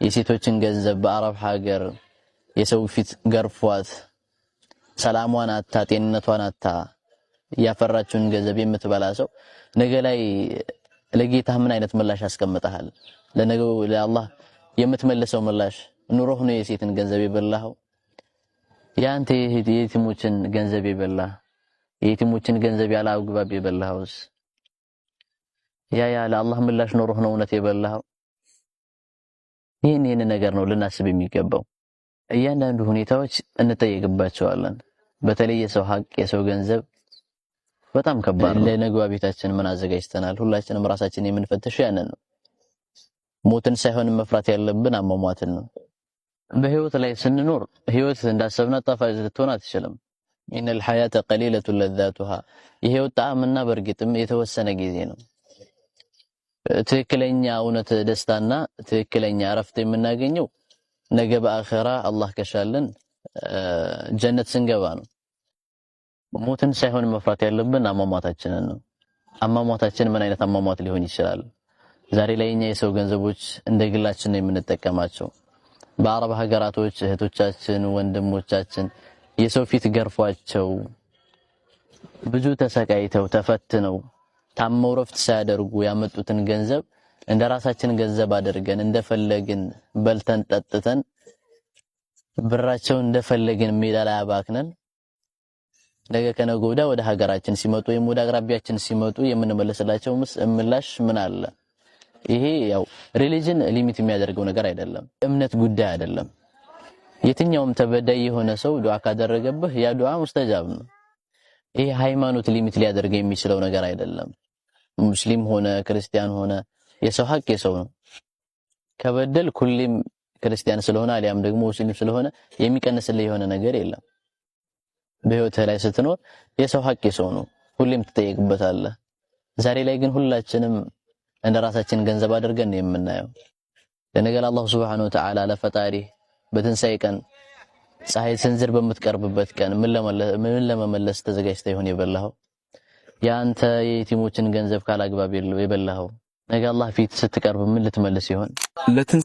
የሴቶችን ገንዘብ በአረብ ሀገር የሰው ፊት ገርፏት ሰላሟን አታ ጤንነቷን አታ ያፈራችውን ገንዘብ የምትበላ ሰው ነገ ላይ ለጌታ ምን አይነት ምላሽ ያስቀምጠሃል? ለነገው ለአላህ የምትመልሰው ምላሽ ኑሮህ ነው የሴትን ገንዘብ የበላኸው? ያንተ የየቲሞችን ገንዘብ የበላህ፣ የየቲሞችን ገንዘብ ያለ አግባብ የበላኸውስ ያ ለአላህ ምላሽ ኖሮህ ነው እውነት የበላኸው? ይህን ነገር ነው ልናስብ የሚገባው። እያንዳንዱ ሁኔታዎች እንጠየቅባቸዋለን። በተለይ የሰው ሀቅ፣ የሰው ገንዘብ በጣም ከባድ ነው። ለነገዋ ቤታችን ምን አዘጋጅተናል? ሁላችንም ራሳችን የምንፈትሸው ያንን ነው። ሞትን ሳይሆን መፍራት ያለብን አሟሟትን ነው። በህይወት ላይ ስንኖር ህይወት እንዳሰብናት ጣፋጭ ልትሆን አትችልም። إن الحياة قليلة لذاتها፣ የህይወት ጣዕምና በእርግጥም የተወሰነ ጊዜ ነው። ትክክለኛ እውነት ደስታና ትክክለኛ እረፍት የምናገኘው ነገ በአኺራ አላህ ከሻለን ጀነት ስንገባ ነው። ሞትን ሳይሆን መፍራት ያለብን አሟሟታችንን ነው። አሟሟታችን ምን አይነት አሟሟት ሊሆን ይችላል? ዛሬ ላይ እኛ የሰው ገንዘቦች እንደ ግላችን ነው የምንጠቀማቸው። በአረብ ሀገራቶች እህቶቻችን፣ ወንድሞቻችን የሰው ፊት ገርፏቸው ብዙ ተሰቃይተው ተፈትነው ታመው ረፍት ሳያደርጉ ያመጡትን ገንዘብ እንደ ራሳችን ገንዘብ አድርገን እንደፈለግን በልተን ጠጥተን ብራቸውን እንደፈለግን ሜዳ ላይ አባክነን ነገ ከነገ ወዲያ ወደ ሀገራችን ሲመጡ ወይም ወደ አቅራቢያችን ሲመጡ የምንመለስላቸው ምላሽ ምን አለ? ይሄ ያው religion limit የሚያደርገው ነገር አይደለም። እምነት ጉዳይ አይደለም። የትኛውም ተበዳይ የሆነ ሰው ዱዓ ካደረገብህ ያ ዱዓ ሙስተጃብ ነው። ይሄ ሃይማኖት limit ሊያደርገው የሚችለው ነገር አይደለም። ሙስሊም ሆነ ክርስቲያን ሆነ የሰው ሀቅ የሰው ነው። ከበደል ሁሌም ክርስቲያን ስለሆነ አሊያም ደግሞ ሙስሊም ስለሆነ የሚቀንስልህ የሆነ ነገር የለም። በህይወትህ ላይ ስትኖር የሰው ሀቅ የሰው ነው፣ ሁሌም ትጠየቅበታለህ። ዛሬ ላይ ግን ሁላችንም እንደ ራሳችን ገንዘብ አድርገን ነው የምናየው። ለነገ ለአላሁ ሱብሓነሁ ወተዓላ ለፈጣሪ በትንሣኤ ቀን ፀሐይ ስንዝር በምትቀርብበት ቀን ምን ለመመለስ ተዘጋጅተህ ይሆን የበላኸው? የአንተ የየቲሞችን ገንዘብ ካላግባብ የበላኸው ነገ አላህ ፊት ስትቀርብ ምን ልትመልስ ይሆን?